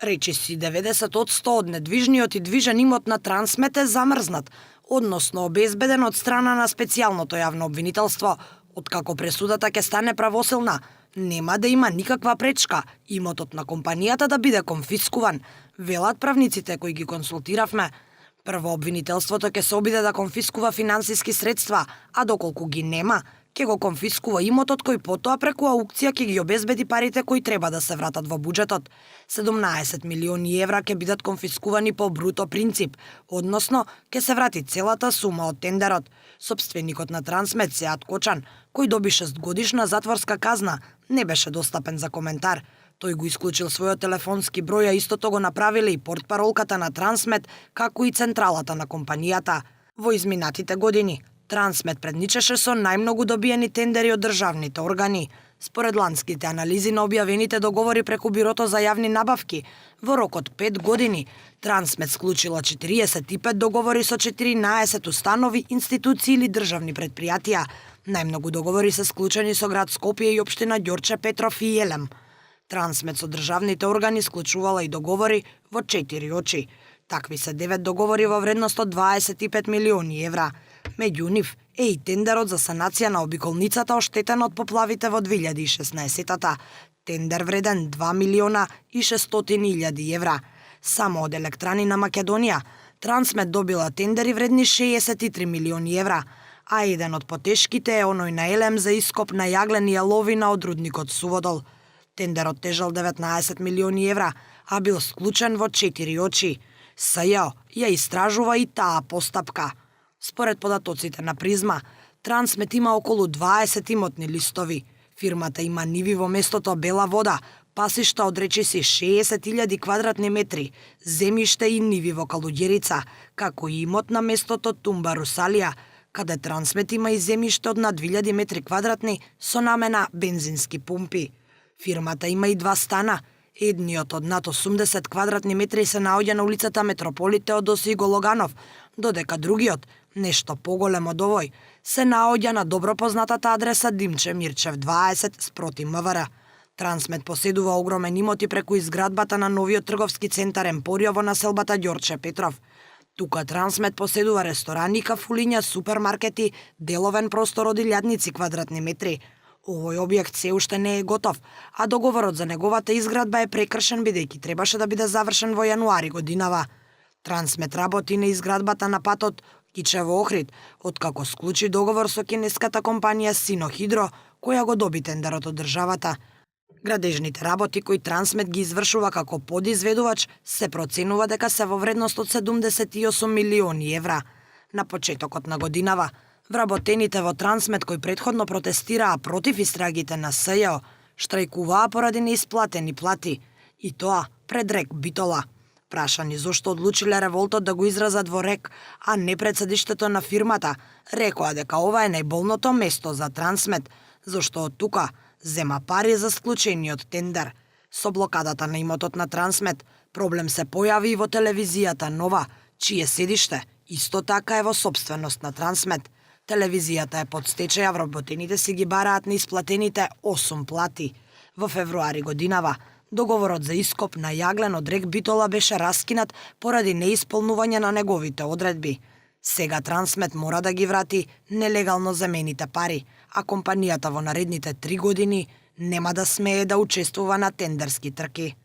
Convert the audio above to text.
Речиси 90% од недвижниот и движен имот на Трансмет е замрзнат, односно обезбеден од страна на специјалното јавно обвинителство. Откако пресудата ќе стане правосилна, нема да има никаква пречка имотот на компанијата да биде конфискуван, велат правниците кои ги консултиравме. Прво обвинителството ќе се обиде да конфискува финансиски средства, а доколку ги нема, ќе го конфискува имотот кој потоа преку аукција ќе ги обезбеди парите кои треба да се вратат во буџетот. 17 милиони евра ќе бидат конфискувани по бруто принцип, односно ќе се врати целата сума од тендерот. Собственикот на Трансмет Сеат Кочан, кој доби 6-годишна затворска казна, не беше достапен за коментар. Тој го исклучил својот телефонски број, а истото го направиле и портпаролката на Трансмет, како и централата на компанијата. Во изминатите години, Трансмет предничеше со најмногу добиени тендери од државните органи. Според ланските анализи на објавените договори преку Бирото за јавни набавки, во рок од 5 години, Трансмет склучила 45 договори со 14 установи, институции или државни предпријатија. Најмногу договори се склучени со град Скопје и општина Ѓорче Петров и Јелем. Трансмет со државните органи склучувала и договори во 4 очи. Такви се 9 договори во вредност од 25 милиони евра. Меѓу нив е и тендерот за санација на обиколницата оштетена од поплавите во 2016-та. Тендер вреден 2 милиона и 600 илјади евра. Само од Електрани на Македонија, Трансмет добила тендери вредни 63 милиони евра, а еден од потешките е оној на Елем за ископ на јаглен и јаловина од рудникот Суводол. Тендерот тежал 19 милиони евра, а бил склучен во 4 очи. СЈО ја истражува и таа постапка. Според податоците на Призма, Трансмет има околу 20 имотни листови. Фирмата има ниви во местото Бела вода, пасишта од речиси 60.000 квадратни метри, земјиште и ниви во Калуѓерица, како и имот на местото Тумба Русалија, каде Трансмет има и земјиште од над 2000 метри квадратни со намена бензински пумпи. Фирмата има и 2 стана. Едниот од над 80 квадратни метри се наоѓа на улицата Метрополит Теодосиј Гологанов, додека другиот, нешто поголем од овој, се наоѓа на добро познатата адреса Димче Мирчев 20 спроти МВР. Трансмет поседува огромен имоти преку изградбата на новиот трговски центар Емпорио во населбата Ѓорче Петров. Тука Трансмет поседува ресторани, кафулиња, супермаркети, деловен простор од 1000 квадратни метри. Овој објект се уште не е готов, а договорот за неговата изградба е прекршен бидејќи требаше да биде завршен во јануари годинава. Трансмет работи на изградбата на патот Кичево-Охрид, откако склучи договор со кинеската компанија Синохидро, која го доби тендерот од државата. Градежните работи кои Трансмет ги извршува како подизведувач се проценува дека се во вредност од 78 милиони евра. На почетокот на годинава, вработените во Трансмет кои претходно протестираа против истрагите на СЈО, штрајкуваа поради неисплатени плати, и тоа пред РЕК Битола. Прашани зошто одлучиле револтот да го изразат во РЕК, а не пред седиштето на фирмата, рекоа дека ова е најболното место за Трансмет, зашто од тука зема пари за склучениот тендер. Со блокадата на имотот на Трансмет, проблем се појави и во телевизијата Нова, чие седиште исто така е во собственост на Трансмет. Телевизијата е под стечај, а вработените си ги бараат неисплатените 8 плати. Во февруари годинава, договорот за ископ на јаглен од РЕК Битола беше раскинат поради неисполнување на неговите одредби. Сега Трансмет мора да ги врати нелегално земените пари, а компанијата во наредните 3 години нема да смее да учествува на тендерски трки.